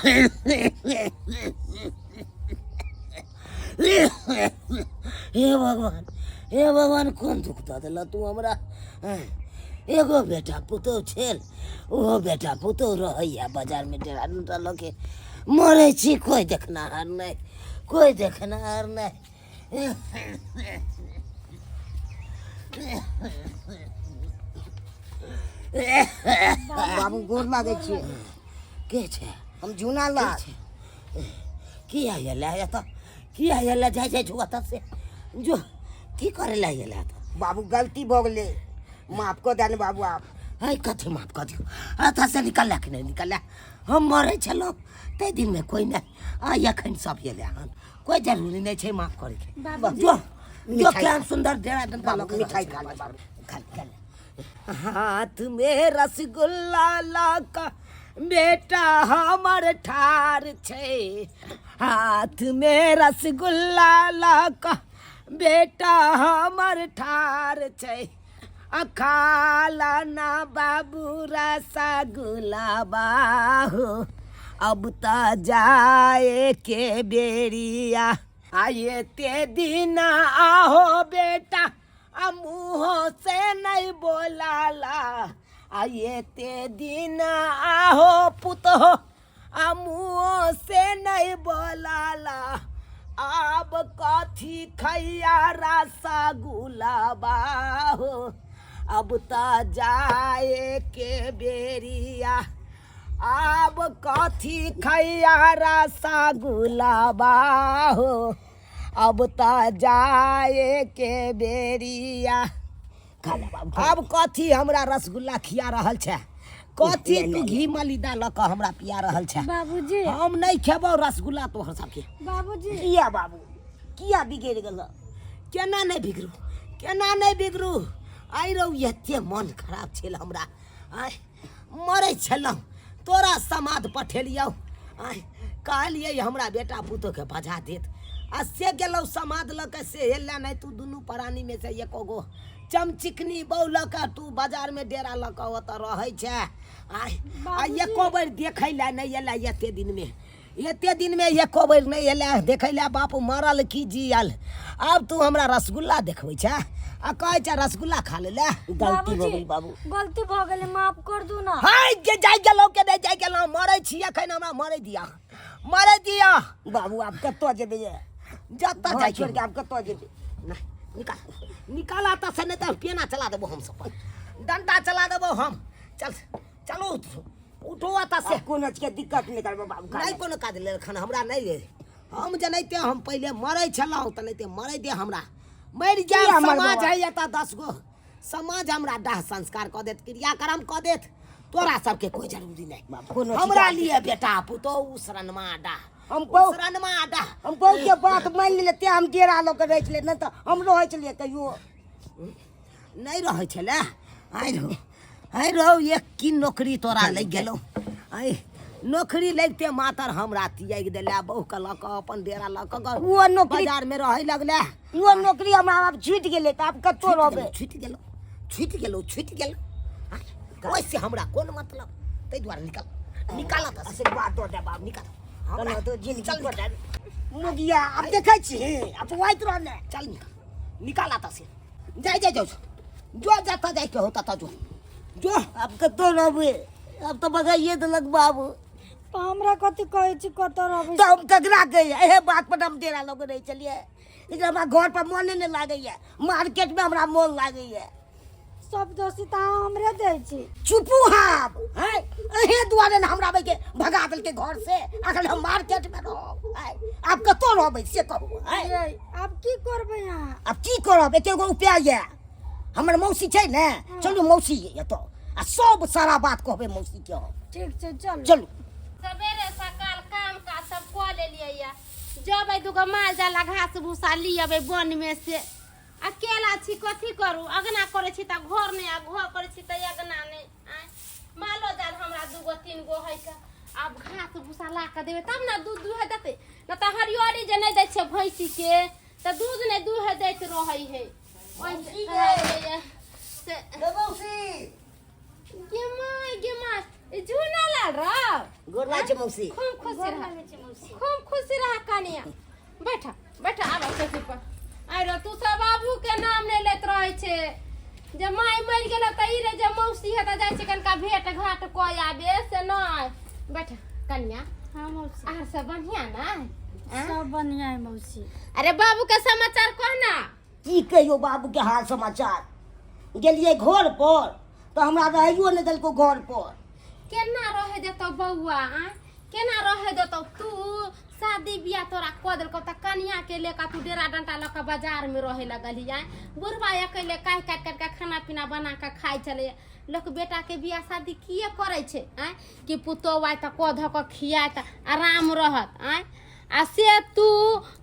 हे भगवान, हे भगवान, कोन दुख दऽ देलह तू हमरा? एगो बेटा पुतोहु छल, ओहो बेटा पुतोहु रहैया बाजारमे डेरा डुंडा लऽ के। मरै छी, कोइ देखनाहार नहि, कोइ देखनाहार नहि। बाबू, गोर लागै छियै। के छै? हम झूना लाल। किया एलै एतऽ? किया एलै? जाइ जाइ छौ एतऽ से जो। की करै लए एलै एतऽ? बाबू, गलती भऽ गेलै, माफ कऽ दे ने बाबू आप। है, कथी माफ कऽ दियौ? एतऽ से निकलला कि नहि निकलला? हम मरै छलहुँ ताहि दिनमे कोइ नहि, आ एखन सब एलै हन। कोइ जरूरी नहि छै माफ करैके। बाबूजी। जो जो। मिठाई। केहन सुन्दर डेरा डंडा बाबू, लऽ के मिठाई रहै खा ले छै। बाबू। खा ले, खा ले। हाथ में रसगुल्ला लऽ कऽ बेटा हमर ठार छै, हाथ में रसगुल्ला लऽ कऽ बेटा हमर ठार छै, आ खा ना बाबू रसगुल्ला बाहु, अब तऽ जाए के बेरिया। आये ते दिना आहो बेटा आ मुँह से नहीं बोलाला, आये ते दिना आहो पुतहो आ मुँह से नहीं बोलाला, आब कथी खैया रसगुल्ला हो, अब तऽ जाए के बेरिया, आब कथी खैया रसगुल्ला हो, अब तऽ जाए के बेरिया। खा ले बाबू, खा। आब कथी हमरा रसगुल्ला खिया रहल छै? कथी तू घी मलिदा लऽ कऽ हमरा पिया रहल छै? बाबूजी। हम नहि खेबौ रसगुल्ला तोहर सबके। बाबूजी। किया बाबू, किया बिगड़ि गेल? केना नहि बिगड़ू, केना नहि बिगड़ू? आइ रौ, एते मन खराब छल हमरा, आइ मरै छलहुँ, तोरा समाद पठेलियौ, आइ कहलियै हमरा बेटा पुतोहके बजा देत, आ से गेलहुँ समाद लऽ कऽ, से हेलए नहि। तू दुनू प्राणीमे से एको गो चमचिकनी बौ लऽ कऽ तू बाजारमे डेरा लऽ कऽ ओतऽ रहै छै, आइ आ एको बेर देखै लए नहि एलै। एते दिनमे, एते दिनमे एको बेर नहि एलै देखै लए बाप मरल की जियल। आब तू हमरा रसगुल्ला देखबै छै आ कहै छै रसगुल्ला खा ले ले। गलती भऽ गेल बाबू, गलती भऽ गेलै, माफ कर दू ना। हाय जे जाइ गेलहुँ के नहि जाइ गेलहुँ, मरै छी एखन, हमरा मरै दिअ, मरै दिअ। बाबू, आब कतऽ जेबै ये? जतऽ घर जाइ छोड़ि कऽ आब कतऽ जेबै? नहि, निकाल, निकाल एतऽ से, नहि तऽ पेना चला देबो हम सब पर, डंडा चला देबो हम। चल, चलू, उठू एतऽ से। आब कोनो चीजके दिक्कत नहि करबै बाबू। नहि कोनो काज लेलखन हमरा नहि रे। हम जनैते हम पहिले मरै छलहुँ तऽ नहिते मरै दे हमरा, मरि जायब। किया मरबो? समाज है एतऽ 10 गो, समाज हमरा दाह संस्कार कऽ देत, क्रियाक्रम कऽ देत। तोरा सबके कोइ जरूरी नहि। कोनो चीज। हमरा लिए बेटा पुतोह उसरनमा डाह हम बहु उसरनमा डाह। हम बहुके बात मानि लेलियै तें हम डेरा लऽ कऽ रहै छलियै, नहि तऽ हम रहै छलियै कहियो? नहि रहै छलै। आइ रहो, आइ रहो, एक की नौकरी तोरा लागि गेलौ? आइ नौकरी लगिते मातर हमरा तियागि देले, बहुके लऽ कऽ अपन डेरा लऽ कऽ ओ नौकरी बाजारमे रहै लगले। ओ नौकरी हमरा आब छूटि गेलै तऽ आब कतौ रहबै? छुटि गेलौ, छुटि गेलौ, छुटि गेलौ, ओहिसँ हमरा कोन मतलब? ताहि दुआरे निकल, निकाल तऽ। आशीर्वाद दऽ दे बाबू। निकाल। केना तो जिंदगी चल। कटल मुगिया, आब देखै छी, आब वाइत रह ने। चल, निकाल, निकाल आता से। जाय जाय, जाओ जो, जतऽ जाइके हो ततऽ जो, जो। आब कतौ रहबै? आब तऽ भगाइए देलक बाबू। तऽ हमरा कथी कहै छी कतऽ रहबै? तऽ हम ककरा कहियै? एहे बात पर हम डेरा लऽ कऽ रहै छलियै, लेकिन हमरा घर पर मोने नहि लागैया, मार्केटमे हमरा मोन लागैया। सब दोषी तऽ अहाँ हमरे दै छी। चुपू आब हैं, अहे दुआरे ने हमरा के भगा देलकै घर से। अखन हम मार्केट में रहब हैं, आब कतौ रहबै से कहू हैं? यै, आब की करबै अहाँ? आब की करब, एके गो उपाय यऽ। हमर मौसी छै ने, चलू मौसी एतऽ आ सब सारा बात कहबै मौसी के हम। ठीक छै, चलू। चलू। सवेरे सकाल काम काज सब कऽ लेलियै ये, जेबै दूगो माल जाल आ घास भूसा ली अबै वन में से। अकेला छी, कथी करू? अगना करै छी तऽ घर नहि, आ घर करै छी तऽ अगना नहि। आँय, मालो जाल हमरा दूगो तीन गो है के, आब घास भूसा ला कऽ देबै तब ने दूध दुहे देतै, नहि तऽ हरियरी जे नहि दै छै भैंसीके तऽ दूध नहि दुहे दैत रहै है। ओहि से मौसी। गे माय, गे माय, ई झूना लाल रह। गोर लागै छै मौसी। खूब खुशी रह, खूब खुशी रह कनिया। बैठा बैठा, आब चौकी पर। आइ रो तू सब बाबू के नाम नहि लैत रहै छै। जे माय मरि गेल तऽ ई रे जे मौसी है तऽ जाइ छै कनिका भेंट घाट कऽ आबे, से नहि। बैठ कनिया। हाँ मौसी। आर सब बढ़िया ना? सब बढ़िया है मौसी। अरे बाबू के समाचार कह ना। की कहियो बाबू के हाल समाचार, गेलियै घर पर तऽ हमरा रहैयो नहि देलको घर पर। केना रहे देतौ बौआ? आँय, केना रहे देतौ? तू शादी बियाह तोरा कऽ देलकौ तऽ कनिया के लेकर तू डेरा डंटा लऽ कऽ बाजार में रहे लगलही। आँय, बुढ़बा अकेले काटि काटि काटि कऽ खाना पीना बना कऽ खाइ छलै। लोक बेटा के बियाह शादी किए करै छै? आँय, कि पुतोहु आय तऽ कऽ धऽ कऽ खियाए तऽ आराम रहत। आँय, आ से तू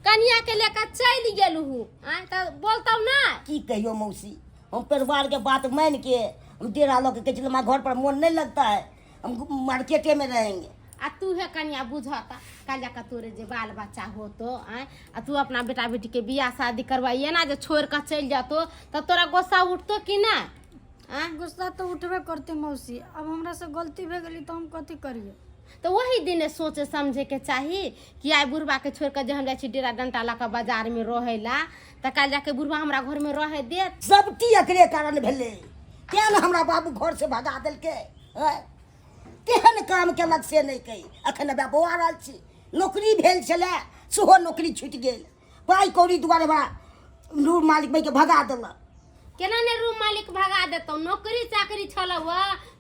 कनिया के लेकर चलि गेलहु। आँय, तऽ बोलतौ ना? की कहियो मौसी, हम परिवार के बात मान के हम डेरा लऽ के कहै छलियै, हमरा घर पर मोन नहीं लगता है, हम मार्केटे में रहेंगे। आ तू हे कनिया बुझता, काल्हि जाकऽ तोरे जे बाल बच्चा होतो, आँय, आ तू अपना बेटा बेटी के बियाह शादी करवाइए ना, जे छोड़ कऽ चलि जतो तऽ तोरा गुस्सा उठतो कि ना? आँय, गुस्सा तऽ उठबे करते मौसी। अब हमरा से गलती भए गेली तऽ हम कथी करिए? तऽ वही दिने सोचे समझे के चाही कि आइ बुढ़बा के छोड़ कऽ जे हम जाइ छी डेरा डंटा लऽ कऽ बाजार में रहै ला, तऽ काल्हि जाके बुढ़बा हमरा घर में रहे देत? सबटी एकरे कारण भेलै, तें ने हमरा बाबू घर से भगा देलकै। आँय, तेहन काम केलक से नहि कही। अखन हबे बौआ रहल छी, नौकरी भेल छलै सेहो नौकरी छुटि गेल, पाइ कौड़ी दुआरे हमरा रूम मालिक के भगा देलक। केना ने रूम मालिक भगा देतौ? नौकरी चाकरी छलौ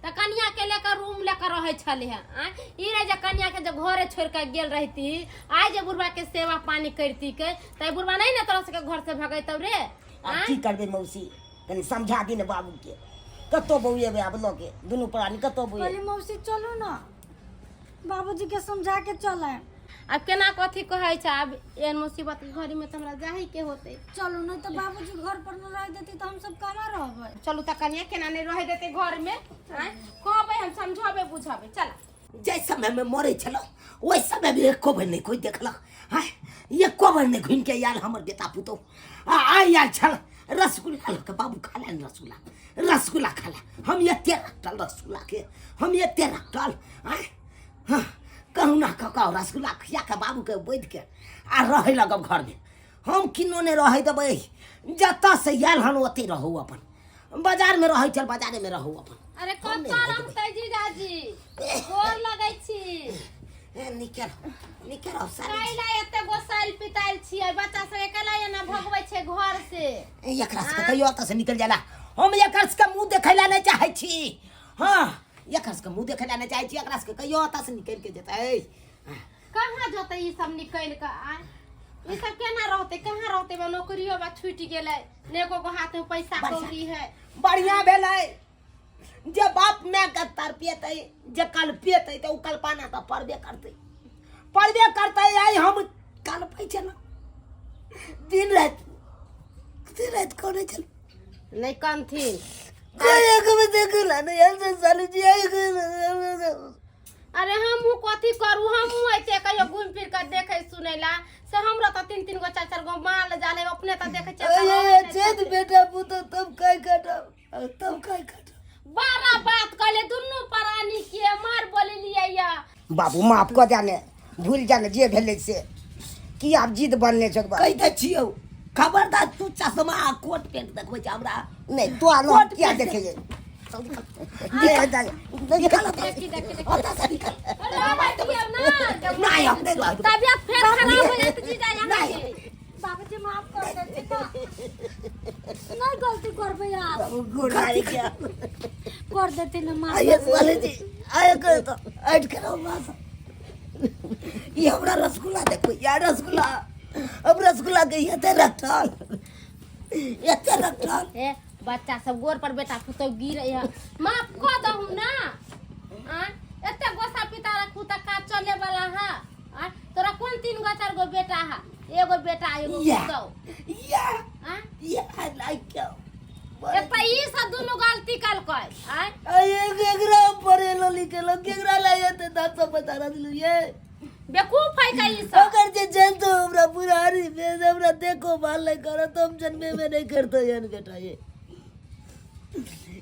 तऽ कनिया के लेकर रूम लेकर रहै छलै हँ। आँय, ई रहे जे कनिया के जे घरे छोड़ के गेल रहती, आइ जे बुढ़बा के सेवा पानी करती के, तऽ बुढ़बा नहि ने तोरा सबके घर से भगैतौ रे। आब की करबै मौसी, कनि समझा दी ने बाबू के। कतौ बौएबै आब लऽ के दुनू प्राणी, कतौ बौएबै? कहली मौसी चलू ना, बाबूजी के समझा के चले। आब केना कथी कहै छै? आब एहन मुसीबत के घड़ी में तऽ हमरा जाही के होतै। चलू, नहीं तो बाबूजी घर पर न रह देती तो हम सब कहाँ रहबै? चलू तऽ कनिया, केना नहि रहै देतै घर में? आँय, कहबै हम, समझेबै बुझेबै, चल। जाहि समयमे मरै छलहुँ ओहि समयमे एको बेर नहि कोइ देखलक। आँय, एको बेर नहि घुमिके आयल हमर बेटा पुतहु। आ आइ आयल छल रसगुल्ला लऽ कऽ, बाबू खा ले ने रसगुल्ला, रसगुल्ला खा ले। हम एते रखटल रसगुल्ला के, हम एते रखटल। आँय, हँ, कहुना कऽ कऽ रसगुल्ला खिया कऽ बाबूके बोधि के आ रहै लगब घरमे। हम किनो नहि रहै देबै, जतऽ से आयल हन ओतहि रहू। अपन बाजारमे रहै छल, बाजारेमे रहू अपन। अरे हम कब नहि रहै करम देबै। तै जीजाजी, गोर लगै छी। ए, निकल निकल आउ साली। कैला एते गोसाइल पिताइल छियै? बच्चा सबके कैला एना भगबै छै घर से? ए, एकरा सबके कहियो एतऽ से निकल जाला। हम एकर सबके मुँह देखै ला नहि चाहै छी। हँ, एकर सबके मुँह देखै ला नहि चाहै छी। एकरा सबके कहियो एतऽ से निकलि के जेतै। कहाँ जेतै ई सब निकलि कऽ? आय, ई सब केना रहतै, कहाँ रहतै? बा नौकरियो बा छूटि गेलै, ने एको गो हाथ में पैसा बढ़िया। कौड़ी है। बढ़िया भेलै जे बाप माय के तड़पेतै, जे कलपेतै, तऽ ओ कल्पना तऽ पड़बे करतै, पड़बे करतै। आइ हम कलपै छलहुँ दिन राति, दिन राति करै छलहुँ। नहि कनथिन। अरे हमहूँ कथी करू? हमहूँ ऐते कहियो घुमि फिर कऽ देखै सुनै ला से हमरो तऽ तीन तीन गो चारि चारि गो माल जाल है, अपने तऽ देखै छियै तऽ रहबै नहि करतै। बेटा पुतहु तब काय काटब, तब काय काटब? बड़ा बात कहले दुनू प्राणी के मार बोललियै या। बाबू माफ कऽ जाने, भूल जाने जे भेलै से। की आब जिद बनने छौ कहि दै छियौ, खबरदार, तू चश्मा आ कोट पेंट देखबै छै हमरा? नहि तो आलो कोट किया पेंट देखे? निकल, निकल। देखी देखी देखी। ओतऽ से निकल। रहबै दियौ ना। नहि, हम नहि रहबै। तबियत फेर खराब हो जायत जीजा नहि। अहाँके। बाबूजी माफ कर देती ना, नहीं गलती करबै आप। गोर लागै छै। कर देती ना माफ। आइए साले जी, आइए कर तो ऐड करो बस। ये हमरा रसगुल्ला देखो यार, रसगुल्ला। अब रसगुल्ला के एते रखल, एते रखल। ए बच्चा सब गोर पर बेटा पुतहु गिरे है, माफ कऽ दहु ना। आँ, एते गोसा पिता रखू तऽ काज चले वाला है? आँ, तोरा कोन तीन गो चार गो बेटा है? एगो बेटा एगो या। पुतहु। या। आँ, या लाइक you. एक तऽ ई सब दुनू गलती कलकै। आँय, आइए केकरा पढ़ेलो लिखेलो, केकरा लाये ते दांत सब बता दिलु ये? बेवकूफ है का ई सब। अगर जे जन तो हमरा बुरारी में हमरा देखो बाल नहीं करो तो हम जन्मे में नहीं करते यन बेटा। ये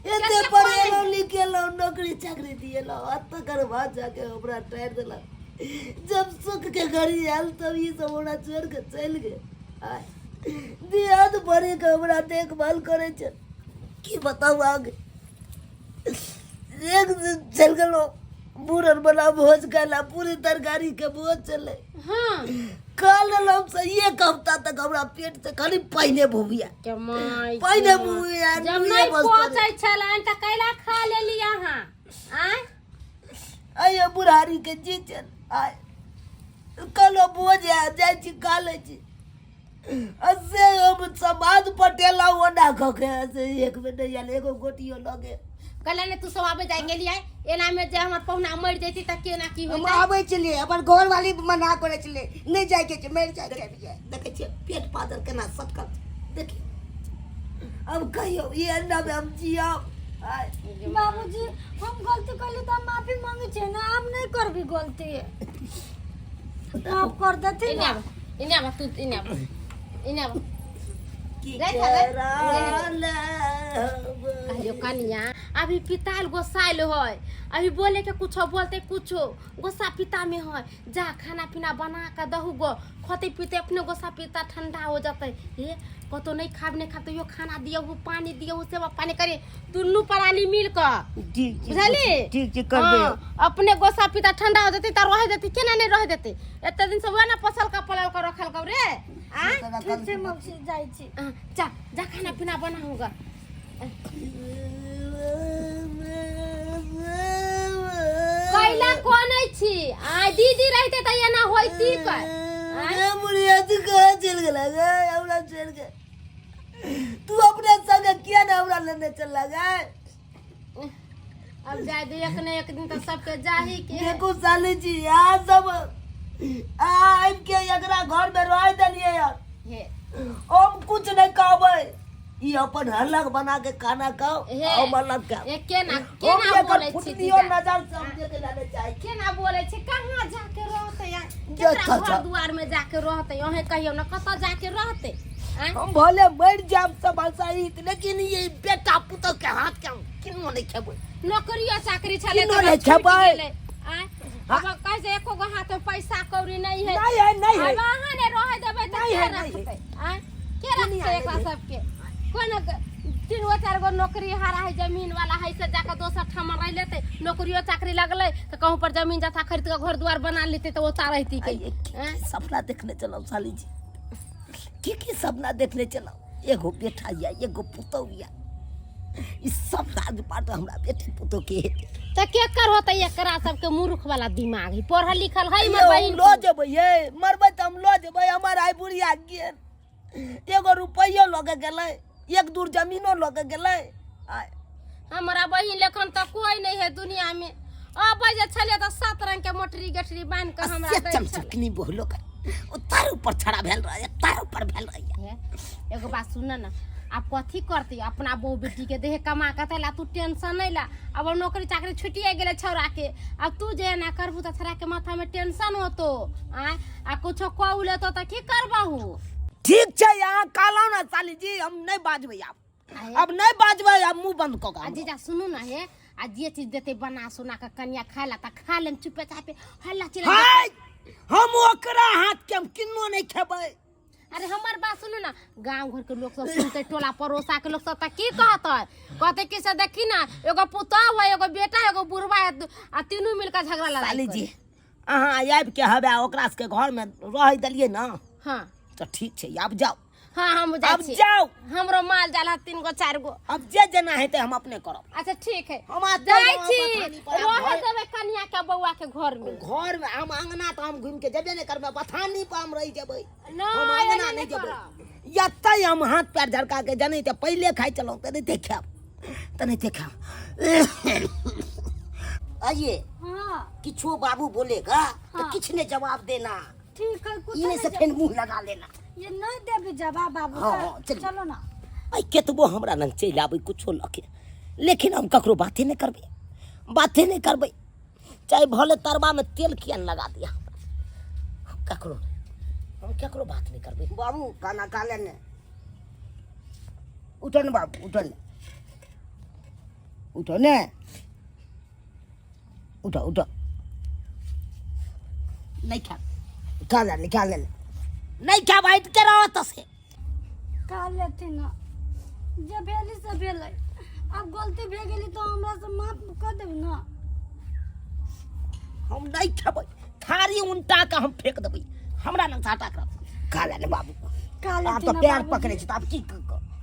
एते पढ़ेलहुँ लिखेलहुँ नौकरी चाकरी दिएलहुँ आ तकर बाद जाके हमरा टारि देलक जब सुख के घड़ी आयल तब ई सब हमरा छोड़ि के चलि गेल आय दियाद भरि के हमरा देखभाल करै छै की बताउ आगे एक दिन चलि गेलहुँ बूढ़न बला भोज खाय ला पूरी तरकारी के भोज छलै हाँ खा लेलहुँ से एक हफ्ता तक हमरा पेट से खाली पानिए भूमिया के माय पानिए भूमिया जब नहीं पहुंचै छलनि तऽ कैला खा लेली अहाँ आँय आइए बुढ़ारी के जी चल आय कहलो भोज है जाइ छी खा लै छी आ से हम समाज पटेला ओना कऽ के से एक बेर नहि आयल एगो गोटियो लगे कहले ने तू सब आबे जाय गेलियै एना में जे हमर पहुना मरि जैती तऽ केना की हम होइतै आबै छलियै अपन घरवाली मना करै छलै नहि जायके छै मरि जाय छै देखै छियै पेट पाजर केना सटकल छै। देखियौ अब कहियौ ई अंडा में हम जियब आय बाबूजी हम गलती करली तऽ हम माफी मांगे छियै ना आब नहि करबी गलती माफ कर देथिन इने ना आब इने आब तू इने आब इने आब की रे खा रे। कराल कहियो कनिया अभी पिताल गोसाइल है अभी बोले के कुछो बोलते कुछो गुस्सा पिता में है जा खाना पीना बना के दहु गो खते पीते अपने गुस्सा पिता ठंडा हो जते हे कतो नहीं खाब नहीं खाब तो यो खाना दियहु पानी दियहु सेवा पानी करे दुनू प्राणी मिल के ठीक छै बुझली ठीक छै करबै हाँ, अपने गुस्सा पिता ठंडा हो जते त रह जते केना नहीं रह जते एते दिन से वह ना पसल का पलल का रखल का रे आ ठीक छै मौसी जाइ छी आ, जा जा खाना पीना बना होगा कैला कोनै छी आ दीदी रहते त एना होइती कै रे बुढ़िया तू कहाँ चल गेला गे हमरा छोड़ के तू अपने संगे किया ने हमरा लेने चलला गे अब जाय दे एक ने एक दिन त सबके जाही के है। देखो साली जी यहाँ सब आबि के एकरा घर में रह देलिए यार हे हम कुछ नहीं कहबै ई अपन अलग बना के खाना खाओ हे। हम अलग खाओ ए केना हम केना एकर बोलै छी फुटनियो जीजा? नजर से हम देखे ला नहीं चाहे केना बोलै छी कहाँ जाके रहतै यार जा, केकरा जा, घर जा। दुआर में जाके रहतै अहें कहियौ ने कतऽ जाके रहतै आँय? हम भले मर जाब सब सहित लेकिन ये बेटा पुतोह के हाथ के हम किन्नो नहीं खेबै नौकरियो चाकरी छलै किन्नो तऽ नहि छूटि खेबै। गेलै आँय? अब कहै छै एको गो हाथ में पैसा कौड़ी नहीं है नहीं है नहीं है अब अहाँ नहि रहै देबै तऽ नहीं के है, नहीं है। रखतै आँय? के रखतै दुनिया एकरा नहीं है। सबके कोन तीन गो चारि गो नौकरी हारा है जमीन वाला है से जाके दोसर ठाम रहि लेतै नौकरियो चाकरी लगलै तऽ कहूँ पर जमीन जथा खरीद कऽ घर दुआर बना लेतै तऽ ओतऽ रहिती के आइए, की आँय? की सपना देखने चलो साली जी की की सपना देखने चलो एगो बेटा या एगो पुतोह या ई सब राजपाट हमरा बेटी पुतोह के हेतै तऽ केकर होतै एकरा सबके मूर्ख वाला दिमाग है पढ़ल लिखल है ये हमर हम बहिन लऽ जेबै ये मरबै तऽ हम लऽ जेबै हमर आइ बुढ़िया गेल एगो रुपैयो लऽ के गेलै एक दूर जमीनो लऽ के गेलै आइ हमरा बहिन लेखन तऽ कोई नहीं है दुनिया में अबै जे छलियै तऽ सात रंग के मोटरी गेठरी बान्हि कऽ हमरा से दै छलै चमचकनी बोहलो के ओ तार ऊपर छड़ा भेल रहै तार ऊपर भेल रहै हे, एगो बात सुन न आब कथी करती अपना बहू बेटी के देह कमा के तैला तू टेंशन नहीं ला अब वो नौकरी चाकरी छुटिए गेलै छौड़ा के अब तू जे एना करबू तऽ छौड़ा के माथा में टेंशन होतो आँय आ कुछो कहू लेतो तऽ की करबहू ठीक छै अहाँ कहलहुँ ने साली जी हम नहि बाजबै आब अब नहि बाजबै आब मुंह बंद कऽ आ के जीजा सुनू न हे आ जे चीज देते बना सुना के कनिया खाय ला तऽ खा लेम चुपे चापे हल्ला चिल्ला हाय हम ओकरा हाथ के हम किन्नो नहि खेबै अरे हमर बात सुनू ना गांव घर के लोग सब सुनते टोला पड़ोसा के लोग सब तऽ की कहते कहते कि से देखी ना एगो पुतोह है एगो बेटा है एगो बुढ़वा है आ तीनू मिलकर झगड़ा लड़ाई साली करे। जी अहाँ आबि के हवे ओकरा सबके घर में रहै देलियै ने हाँ तऽ ठीक छै आब जाउ हाँ हम जाइ अब छी जाओ हमरो माल जाल है तीन गो चारि गो अब जे जेना हेतै हम अपने करब अच्छा ठीक है हम आ जाइ जाउ, छी बथानी पर आब रहे देबै कनिया के बौआ के घर में घर में हम अंगना तऽ हम घुमि के जेबे नहि करबै बथानी पर हम रहि जेबै नहि हम अंगना एना नहि नहि जेबै करब एतै हम हाथ पैर झरका के जनै तऽ पहिले खाइ छलहुँ तऽ नहि खायब तऽ नहि खायब आइए हाँ किछो बाबू बोलेगा तो हाँ। किछ ने जवाब देना ठीक है कुछ इने नहीं से फेन मुंह लगा लेना ये नहीं देबी जवाब बाबू हाँ, का। हाँ, चलिए। चलो ना आई केतबो हमरा लग चलि आबै कुछो लके लेकिन हम ककरो बाते नहि करबै बाते नहि करबै चाहे भले तरबामे तेल किया नहि लगा दिया हम ककरो हम ककरो बात नहि करबै बाबू खाना खा लेने उठन बाबू उठन उठो ने, उठो उठो। नहीं खाब। खा ले, खा ले। नहीं खाब, हटि के रहो तो से। खा लेथिन ने, जे भेलै से भेलै, आब गलती भए गेलै तऽ हमरा से माफ कऽ देब ने। हम नहीं खेबै, थारी उनटा के हम फेंक देबै, हमरा लग हटा के रख। खा ले ने बाबू। खा आब लेथिन तऽ ने पैर बाबूजी। पकड़ै छै तऽ आब की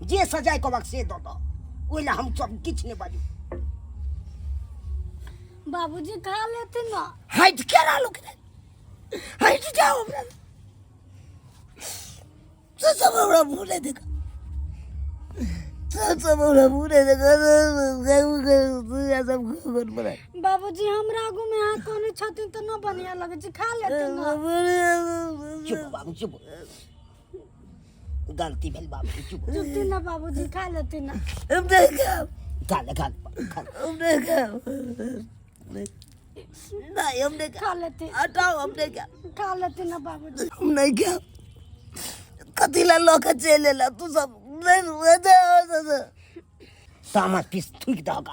जे सजाय कहबक से दऽ दऽ, ओहि लए हम सब किछु नहि बाजू। बाबूजी खा लेथिन ने। हटि के रहलो कि नहि? हटि जाओ हमरा से, सब हमरा मुँह नहि देखा, सब सब हमरा मुँह नहि देखा, सब गड़बड़ा। बाबूजी, हमरा आगू में अहाँ कोनो छथिन तऽ न बढ़िया लगै छै, खा लेथिन ने। चुप बाबू, चुप, गलती भेल बाबू, चुप। चुपती ना बाबूजी, खा लेथिन ने। हम नहीं खाब। खा ले, खा ले, खा ले। हम नहीं खाब, नहीं, हम नहीं खाब। खा लेथिन। हटाओ, हम नहीं खाब। खा लेथिन ना बाबूजी। हम नहीं खाब। कथी ला लऽ के चलि एला तू सब? नहीं। तामा पीस थूकि दहक।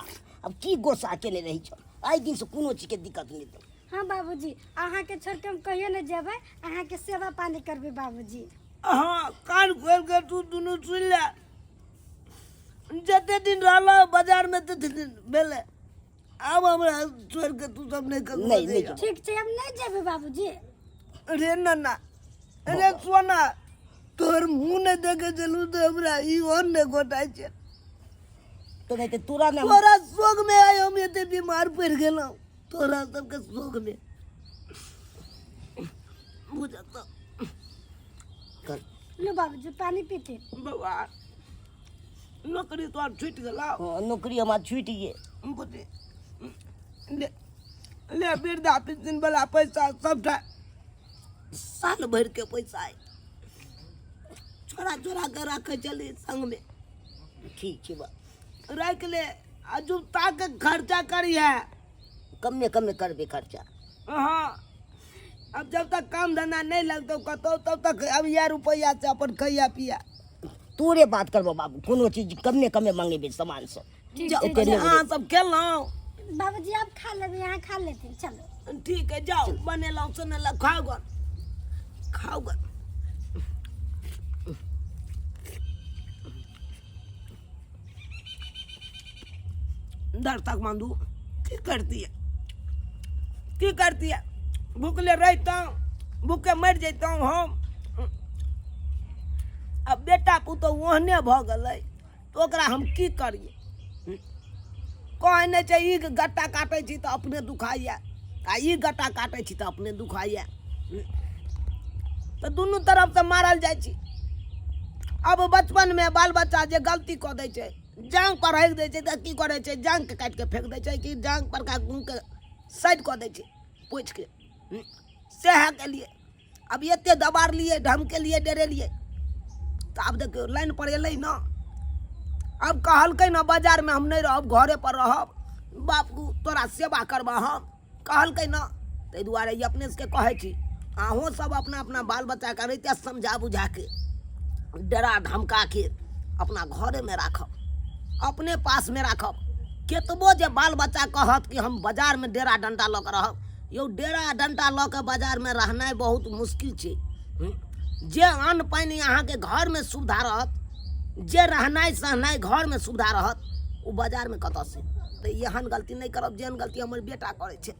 आब की गोस्सा केने रहै छौ? आइ दिनसँ कोनो चीजके दिक्कत नहि देलौ। हाँ बाबूजी, अहाँके छोड़ के हम कहियो नहि जेबै, अहाँके सेवा पानी करबै बाबूजी। हाँ, कान खोल के तू दुनू सुनि ले, जते दिन रहल बाजार में तते दिन भेलै, आब हमरा छोड़ के तू सब नहीं ककरो नहीं, नहीं। जइहे। ठीक छै, हम नहि जेबै बाबूजी। रे नन्ना, रे सोना, तोहर मुँह नहि देखे छलू तऽ हमरा ई ओन नहि गोटाइ छै। तऽ नहि तऽ तोरा ने तोरा शोक में आइ हम एते बीमार पड़ि गेलहुँ, तोरा सबके शोक में बुझत तऽ कर। लो बाबूजी, पानी पीते। बौआ, नौकरी तोहर छुटि गेलौ? हाँ, नौकरी हमार छूटि गेल। बुझी, ले ले, वृद्धा पेंशन वाला पैसा सबटा साल भरि के पैसा अइ, छोड़ा छोड़ा के राखै छली संगमे। ठीक छै बा। राखि ले आ जुत्ता के खर्चा करिहे। कमे कमे करबै खर्चा। हाँ, अब जब तक काम धंधा नहीं लगतौ कतौ तब तक अब इएह रुपैआ से अपन खैया पिया। तोरे बात करबो बाबू, कोनो चीज कमे कमे मंगेबै सामान सब। ठीक जाओ। छै। एते नहि। अहाँ सब खेलहुँ? बाबूजी, आब खा लेबै, अहाँ खा लेथिन, चलो। ठीक है, जाओ, बनेलहुँ सुनेलहुँ, खाउ गन, खाउ गन। दर्शक बंधु, की करतियै, की करतियै? भूखले रहितहुँ, भूखे मरि जैतहुँ हम। आ बेटा पुतहु ओहने भऽ गेलै तऽ ओकरा हम की करियै? कहै नहि छै, ई गट्टा काटै छी तऽ अपने दुखाइए आ ई गट्टा काटै छी तऽ अपने दुखाइए, तऽ दुनू तरफसँ मारल जाइ छी। अब बचपनमे बाल बच्चा जे गलती कऽ दै छै, जाँघ पर राखि दै छै, तऽ की करै छै? जाँघके काटि कऽ फेंक दै छै कि जाँघ परका गुणके साइड कऽ दै छै पोछिके। सएह केलियै। आब एते दबारलियै, धमकेलियै, डरेलियै, तऽ आब देखियौ लाइन पर एलै ने। आब कहलकै ने, बाजारमे हम नहि रहब, घरे पर रहब बापू, तोरा सेवा करबह हम, कहलकै ने। ताहि दुआरे ई अपने सबके कहै छी, अहूँ सब अपना अपना बाल बच्चाके रहिते समझा बुझाके, डरा धमकाके अपना घरेमे राखब, अपने पासमे राखब। केतबो जे बाल बच्चा कहत कि हम बाजारमे डेरा डण्डा लऽ कऽ रहब, यौ, डेरा डण्डा लऽ कऽ बाजारमे रहनाइ बहुत मुश्किल छै। जे अन्न पानि अहाँके घरमे सुविधा रहत, जे रहनाइ सहनाइ घरमे सुविधा रहत, ओ बाजारमे कतऽसँ? तऽ एहन गलती नहि करब जेहन गलती हमर बेटा करै छै।